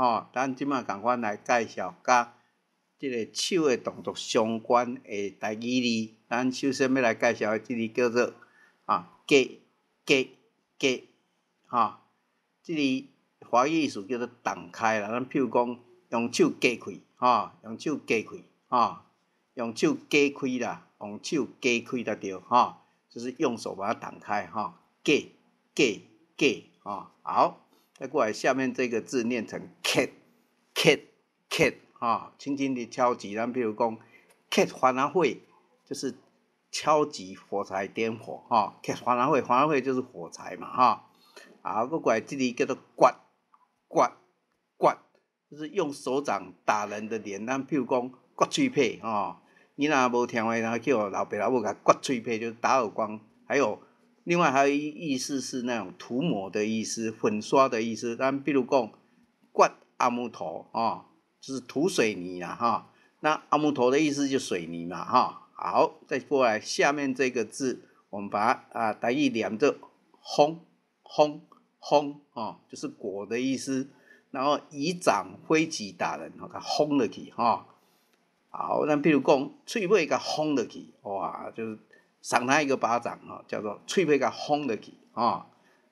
吼，咱這馬仝款來介紹佮這个手的動作相關的台語字。咱首先欲來介紹的這字叫做啊，夾夾夾，吼，這字華語意思叫做擋開啦。咱譬如講，用手夾開，吼，用手夾開，吼，用手夾開啦，用手夾開才對，吼，就是用手把它擋開，吼，夾夾夾，吼，好，再過來下面這個字念成揭揭揭，吼，輕輕的敲擊。咱譬如講，揭番仔火，就是敲擊火柴點火，吼，揭番仔火，番仔火就是火柴嘛，吼。好，閣過來這字叫做橛橛橛，就是用手掌打人的臉。咱譬如講，橛喙䫌，吼，囡仔無聽話，然後去予老爸老母共橛喙䫌，就是打耳光。還有另外還有一意思是那種塗抹的意思，粉刷的意思。咱比如講，橛阿木頭，哦，就是塗水泥啦，哈。那阿木頭的意思就水泥嘛，哈。好，再過來下面這個字，我們把它啊，台語念做風風風，哦，就是果的意思。然後以掌揮擊打人，吼，共轟落去，吼。好，咱譬如講，喙尾共轟落去，哇，就是賞他一個巴掌，吼，叫做喙尾共轟落去，吼。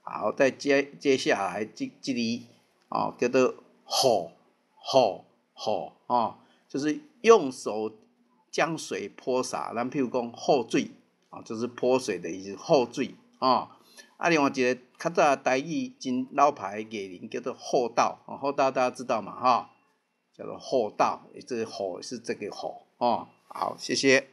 好，再接下來這這字，哦，叫做雨雨雨，哦，就是用手將水潑灑。咱譬如講雨水，啊，就是潑水的意思，雨水，哦。啊，另外一个較早台語真老牌的藝人叫做戽斗，戽斗大家知道嘛，哈，叫做戽斗，這個戽是這個戽，哦，好，謝謝。